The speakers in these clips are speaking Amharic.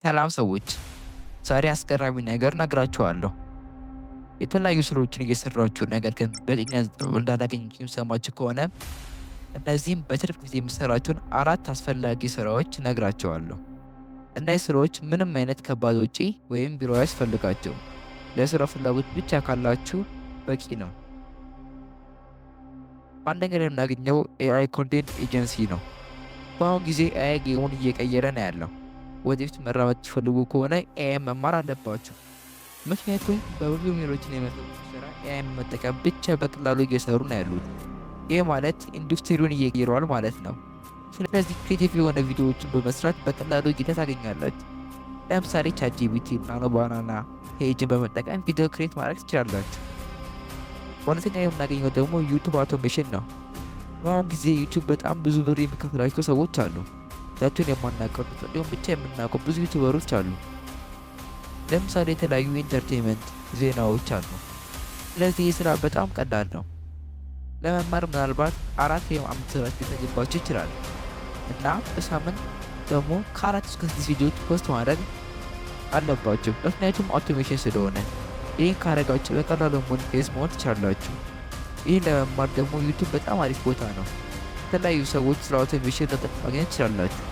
ሰላም ሰዎች፣ ዛሬ አስገራሚ ነገር ነግራችኋለሁ። የተለያዩ ስራዎችን እየሰራችሁ ነገር ግን በቂ ገንዘብ እንዳላገኛችሁ የሚሰማችሁ ከሆነ እነዚህም በትርፍ ጊዜ የምሰራቸውን አራት አስፈላጊ ስራዎች ነግራችኋለሁ። እነዚህ ስራዎች ምንም አይነት ከባድ ወጪ ወይም ቢሮ አያስፈልጋቸውም። ለስራው ፍላጎት ብቻ ካላችሁ በቂ ነው። በአንደኛ ላይ የምናገኘው AI content agency ነው። በአሁን ጊዜ AI game ኡን እየቀየረ ነው ያለው። ወደፊት መራመድ ትፈልጉ ከሆነ AI መማር አለባችሁ። ምክንያቱም በብዙ ሚሊዮኖችን የሚያስገቡ ስራ AI መጠቀም ብቻ በቀላሉ እየሰሩ ነው ያሉት። ይህ ማለት ኢንዱስትሪውን እየቀየረዋል ማለት ነው። ስለዚህ creative የሆነ ቪዲዮዎችን በመስራት በቀላሉ እይታ ታገኛላችሁ። ለምሳሌ ChatGPT፣ Nano Banana፣ HeyGen በመጠቀም ቪዲዮ create ማድረግ ትችላላችሁ። በሁለተኛ የምናገኘው ደግሞ YouTube automation ነው። በአሁን ጊዜ YouTube በጣም ብዙ ብር የሚከፍላቸው ሰዎች አሉ። ዛቱን የማናውቀው እንዲሁም ብቻ የምናውቀው ብዙ YouTuber ኦች አሉ። ለምሳሌ የተለያዩ entertainment ዜናዎች አሉ። ስለዚህ ይህ ስራ በጣም ቀላል ነው። ለመማር ምናልባት 4 ወይም 5 ወራት ሊፈጅባችሁ ይችላል እና በሳምንት ደግሞ ከ4 እስከ 6 ቪዲዮዎች post ማድረግ አለባችሁ፣ ምክንያቱም automation ስለሆነ። ይህን ካረጋችሁ በቀላሉ monetize መሆን ትችላላችሁ። ይህን ለመማር ደግሞ YouTube በጣም አሪፍ ቦታ ነው። የተለያዩ ሰዎች ስለ automation እውቀት ማግኘት ትችላላችሁ።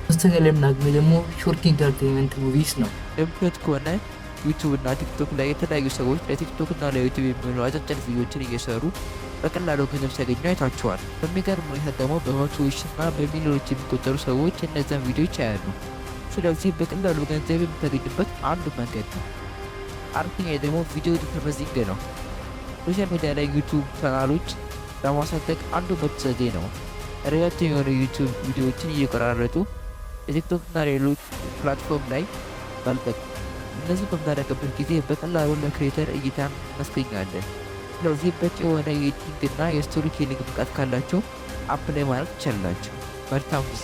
ሶስተኛ ላይ የምናገኘው ደግሞ short entertainment movies ነው። እንደምታዩት ከሆነ YouTube እና TikTok ላይ የተለያዩ ሰዎች ለ TikTok እና ለ YouTube የሚሆኑ አጫጭር ቪዲዮዎችን እየሰሩ በቀላሉ ገንዘብ ሲያገኙ አይታችኋል። በሚገርም ሁኔታ ደግሞ በመቶዎች እና በሚሊዮኖች የሚቆጠሩ ሰዎች እነዚያን ቪዲዮዎች ያያሉ። ስለዚህ በቀላሉ ገንዘብ የምታገኙበት አንዱ መንገድ ነው። አራተኛ ደግሞ video repurposing ነው። Social media ላይ YouTube ቻናሎች ለማሳደግ አንዱ ምርጥ ዘዴ ነው። ረጃጅም የሆኑ YouTube ቪዲዮዎችን እየቆራረጡ የ TikTok እና ሌሎች platform ላይ መልቀቅ። እነዚህ በምናደርግበት ጊዜ በቀላሉ ለ creator እይታን እናስገኛለን። ስለዚህ በቂ የሆነ የ editing እና የ storytelling ብቃት ካላችሁ apply ማድረግ ትችላላችሁ። መልካም ጊዜ።